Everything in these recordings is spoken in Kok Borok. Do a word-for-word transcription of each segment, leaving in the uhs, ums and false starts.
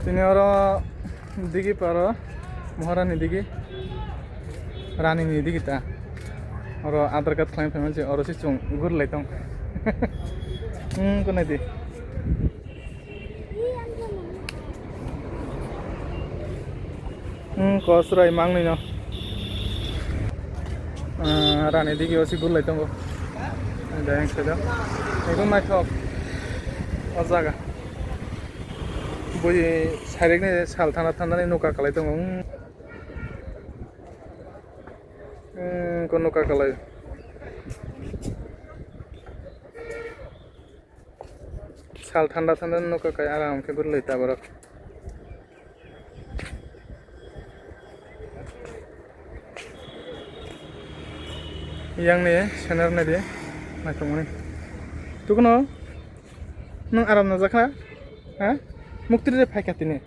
Tini oro digi paro, Maharani digi, Rani ni digi ta. Oro Aadhaar card khlai phai mansi, oro si chung gurlai tong. Hmm, kunai di. Hmm, ko surai mang nino. Ah, Rani digi o si gurlai tongo. Dayang sida. Ekdom naithok. O jaga. Bui sairik ni sal thanda thanda ni nuka kalai tongo. Hmm. Hmm, ko nuka kalai. Sal thanda thanda nuka kai aram khe gurlai ta borok. Yang ni senar nai di, naithok mani. Tukuno, nwng aram najakha? Ha? Muktri de phaikha tini.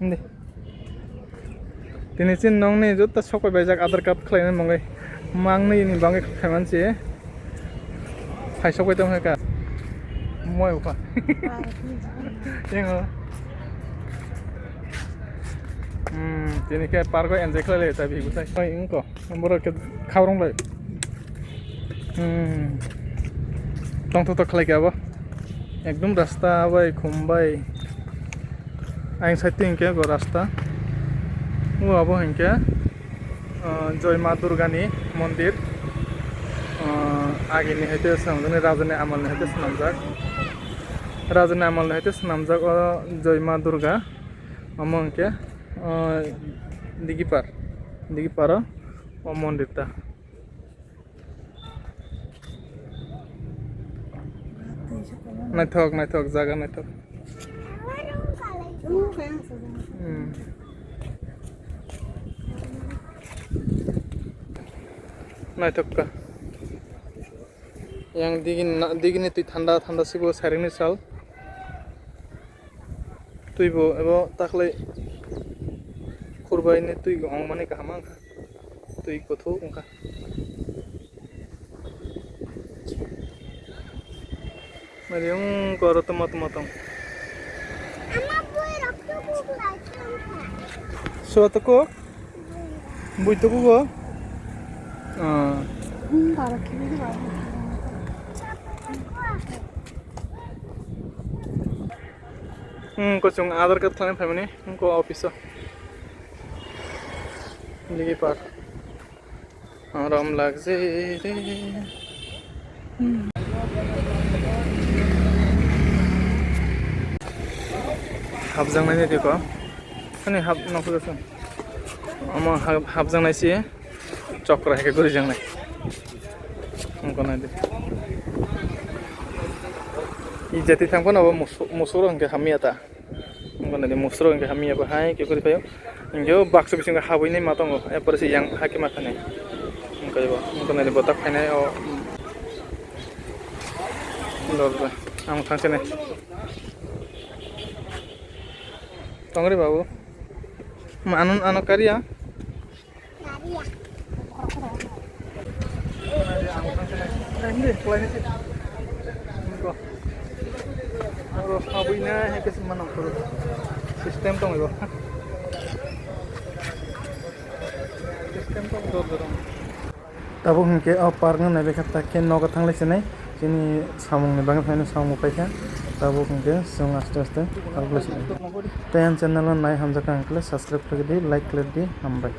Hindi. Tini chin nongni joto sokoi baijak Aadhaar card khlaina mangwi. Mangni ni bangwi khaiman se. Hai sokoi tong ka. Moi upa. Yang ho. Hmm, tini ke park o enjoy khlai le ta bi gusai. Oi, ingko. Borok khe khabrong bai. Hmm. Tongthok thok khlai khe abo. Ekdum rasta bai khum bai. Ayang side te hinkhe go rasta. O abo hinkhe, ah, Joy Ma Durga ni mondir. Ah, agini hai te swnamjak, rajani amal ni hai te swnamjak. Rajani amal ni hai te swnamjak o Joy Ma Durga. Omo hinkhe, ah, digipar. Digipar o, o mondir ta. Naithok, naithok, jaga naithok. Hmm. Naithok ka. Yang digi na, digi ni twi thanda, thanda sibo sairing ni sal. Twi bo ebo takhwlai khurbai ni twi ongmani kaham wngkha. Twi kuthuk wngkha. Mari wng koro toma toma tong. Ama bui rok tuku kulai tongkha. Suwa tuku? Bui tuku go? Ah. Hmm, barok kiri di barok. Hmm, ko chung Aadhaar card khlaina phaimani, hmm, ko office o. Digi park. Aram lagje re. Hmm. Hapjaknai ni diko. Ani hap nokho jasan. Omo hap-, hapjaknai si. Chokra hai khe gurijaknai. Wngkha nai di. I jati thang phano bo musu-, musuk rok hwnkhe hamya ta. Wngkha nai di musuk rok hwnkhe hamya bo hai khe guri phaio. Hwnkhe o baksa bisingo habwi nai ma tongo. Epore se yang hai khe ma khanai. Wngkha bo, wngkha nai di botak phainai o. Dol dol. Ang thang se nai. Tong re babu. Ma ano, ano kariya. Oro habwina hai khe se mano koro. System tong ego. System tong dor dor. Tabuk hinkhe o park no nailai kha, tak khe nogo thanglai sinai. Chini samung ni bagwi phaino samung paikha. Tabuk hinkhe chwng aste aste park lai sinai. Tei ang channel no nai hamjakha hwnkhe subscribe khlai di, like khlai di, hambai.